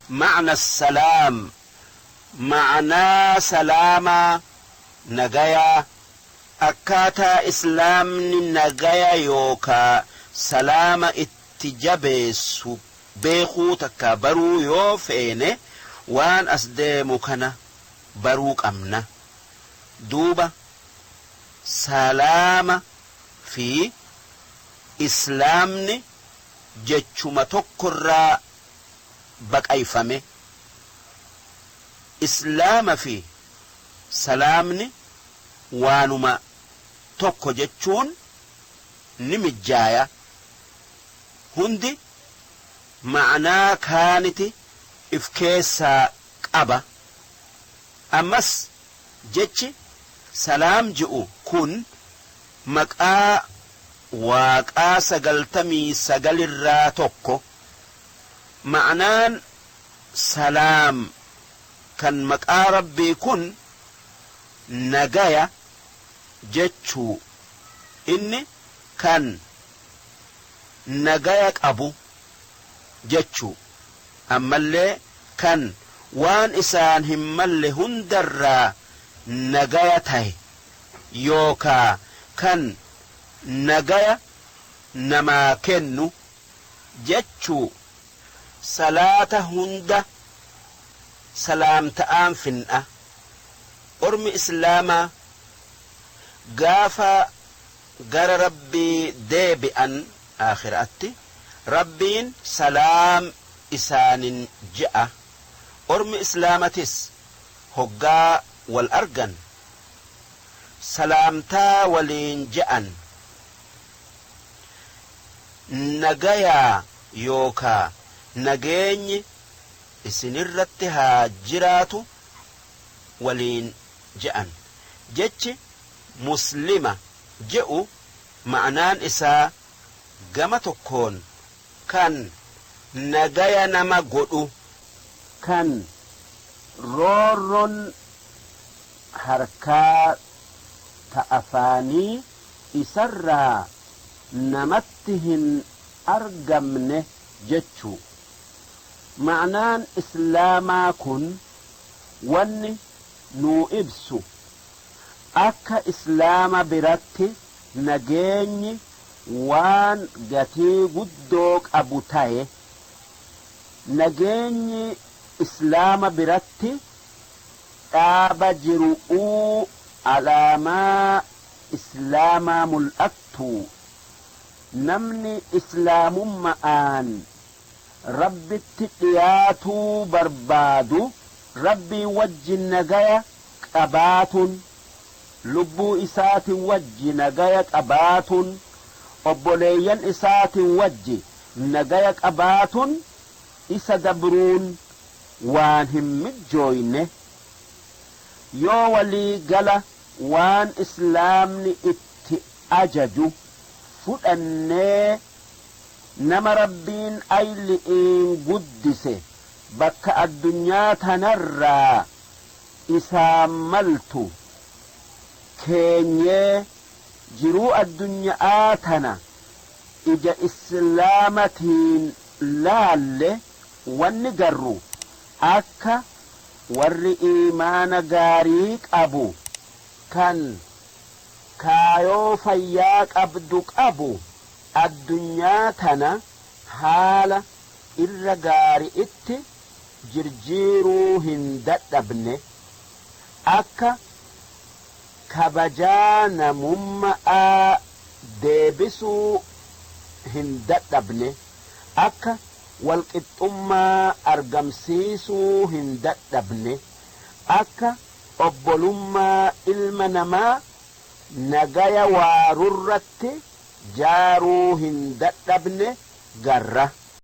معنى السلام ma'anaa salaamaa nagayaa akkaataa islaamni nagaya yookaa salaama itti jabeessu beekuu takka baruu yoo feene waan as deemu kana baruu qabna. Duuba salaama fi islaamni jechuma tokkorraa baqayfame. Islaama fi salaamni waanuma tokko jechuun ni mijjaaya. Hundi ma'anaa kaaniti if keessaa qaba. Ammas jechi salaam je'u kun maqaa waaqaa 99rraa tokko. Ma'anaan salaam kan maqaa rabbii kun nagaya jechuu. Inni kan nagaya qabu jechuu. Ammallee kan waan isaan hin malle hundarraa nagaya tahe yookaa kan nagaya namaa kennu jechuu. Salaata hunda salaamta'aan fin'a. Ormi islaamaa gaafa gara rabbii deebi'an aakhiraatti rabbiin salaam isaanin je'a. Ormi islaamatis hoggaa wal argan salaamtaa waliin je'an. Nagayaa yookaa nageenyi isinirratti haa jiraatu waliin je'an. Jechi muslima je'u ma'anaan isaa gama tokkoon kan nagaya nama godhu, kan roorron harkaa ta afaanii isarraa namatti hin argamne jechuu. Ma'naan islaamaa kun wanni nuu ibsu akka islaama biratti nageenyi waan gatii guddoo qabu taye. Nageenyi islaama biratti dhaaba jiru'uu alaamaa islaamaa mul'attu. Namni islaamumma'aan rabbitti dhiyaatuu barbaadu rabbii wajji nagaya qabaatun, lubbuu isaatin wajji nagaya qabaatun, obboleeyyan isaatin wajji nagaya qabaatun isa dabruun waan hin mijjooyne. Yoo walii gala waan islaamni itti ajaju fudhannee nama rabbiin ayli'iin guddise bakka addunyaa tanarraa isaan maltu keenyee jiruu addunyaa tana ija islaamatiin laalle, wanni garru akka warri iimaana gaarii qabu kan kaayoo fayyaa qabdu qabu addunyaa tana haala irra gaari'itti jirjiiruu hin dadhabne, akka kabajaa namumma'aa deebisuu hin dadhabne, akka walqixxummaa argamsiisuu hin dadhabne, akka obbolummaa ilma namaa nagaya waarurratti jaaruu hin dadhabne garra.